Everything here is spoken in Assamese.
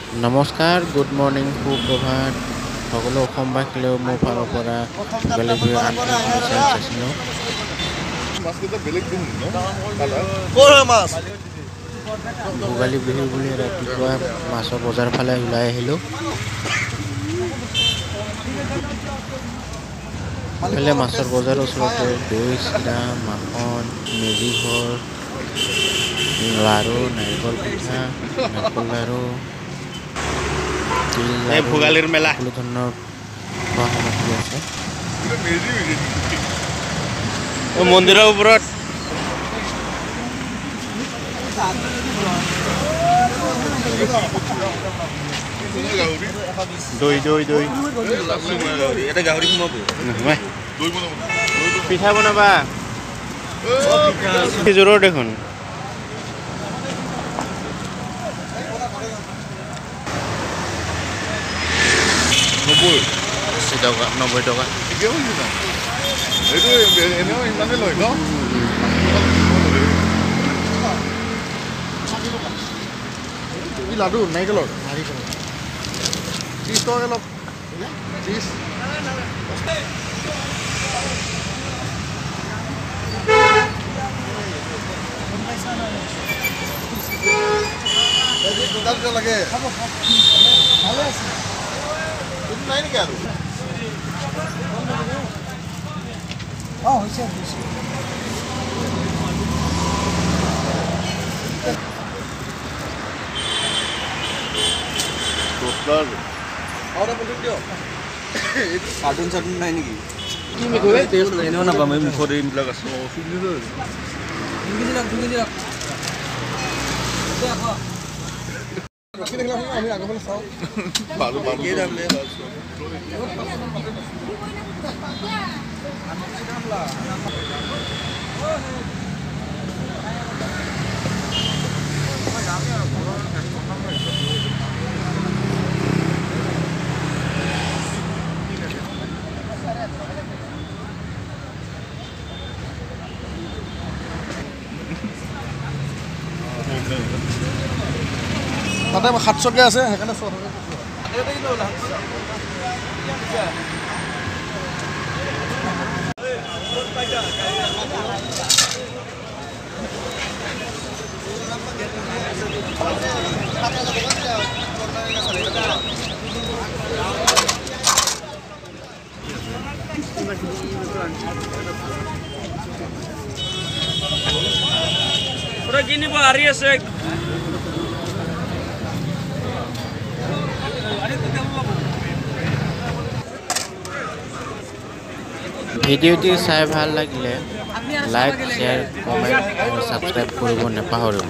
নমস্কাৰ, গুড মৰ্ণিং, সুপ্ৰভাত সকলো অসমবাসীলৈ মোৰ ফালৰ পৰা ভোগালী বিহুৰ আন্তৰিক শুভেচ্ছা যাচিলোঁ। ভোগালী বিহু বুলি ৰাতিপুৱা মাছৰ বজাৰ ফালে ওলাই আহিলোঁ। ইফালে মাছৰ বজাৰৰ ওচৰতে দৈ, চিৰা, মাখন, মেজি ঘৰ, লাড়ু, নাৰিকল পিঠা, নাৰিকল লাড়ু, তিল লাড়ু, ভোগালীৰ মেলা, সকলো ধৰণৰ খোৱা সামগ্ৰী আছে। মন্দিৰৰ ওপৰত দৈ দৈ দৈ এটা গাহৰি সোমাব, পিঠা বনাবা খেজুৰৰ দেখোন। 80 টকা, 90 টকা। এইটো এনেও ইমানেই লয় ন। লাডু নাৰিকলৰ 30 টকাকৈ লওক, 30। দুটা দুটা লাগে নাই নেকি আৰু? অঁ, হৈছে। কাৰ্টুন চাৰ্টুন নাই নেকি? এনেও নাপাম, এই মুখত এইবিলাক আছে। 2 কেজি। আমি আগৰফালে চাওঁ বাৰু বাৰু। তাতে 700কে আছে, সেইকাৰণে 6 টকা। কিনিব হাৰি আছে। ভিডিঅ'টি চাই ভাল লাগিলে লাইক, শ্বেয়াৰ, কমেণ্ট আৰু ছাবস্ক্ৰাইব কৰিব নাপাহৰিব।